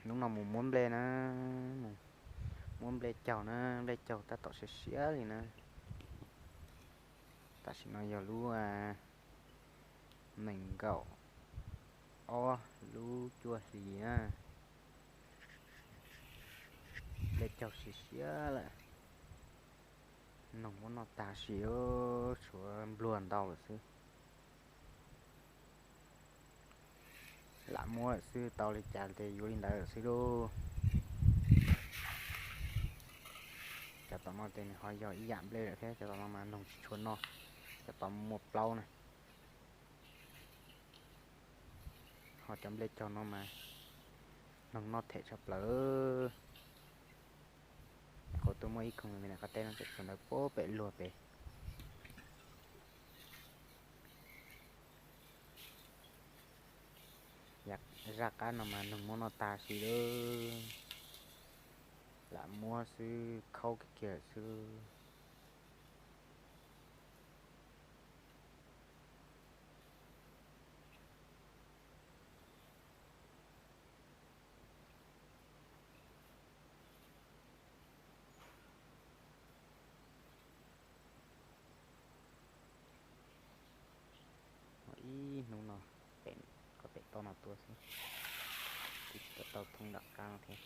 Hnub no mus muab nplej na, mus muab nplej caug na, nplej caug tab tom siav siav li na. Tam sim no yog lub nees nkaum ob lub cuaj hlis na, nplej caug siav siav lawm. Noog muab noj tag si, tshuav npluag ntau lawm xwb. Lam muab lawm xwb, tau li cas ces yuav li ntawd lawm xwb lauj. Cov tom no ces nws ho yog ib yam nplej lawm thiab, cov tom no mas noog tsis tshua noj, cov tom muaj plaub na. Ho cov nplej caug no mas noog noj them tshaj plaws. Nyuam qhuav tuaj muaj ib koog me me na, qab teb no tseem tshuav ntawd puag pem luag pem. Zaj qab no mas noog muab noj tag si lawm, lam muab xwb khaub kiag kiag lawm xwb. Ib hnub no pem, koj pem toj no tuaj xwb, twb tau thoob nram qab no thiab.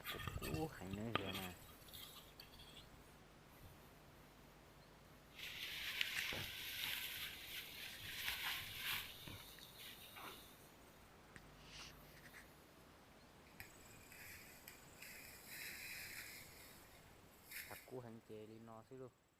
Tshav kub kub heev na, zaum no tshav kub heev ces li no xwb lauj.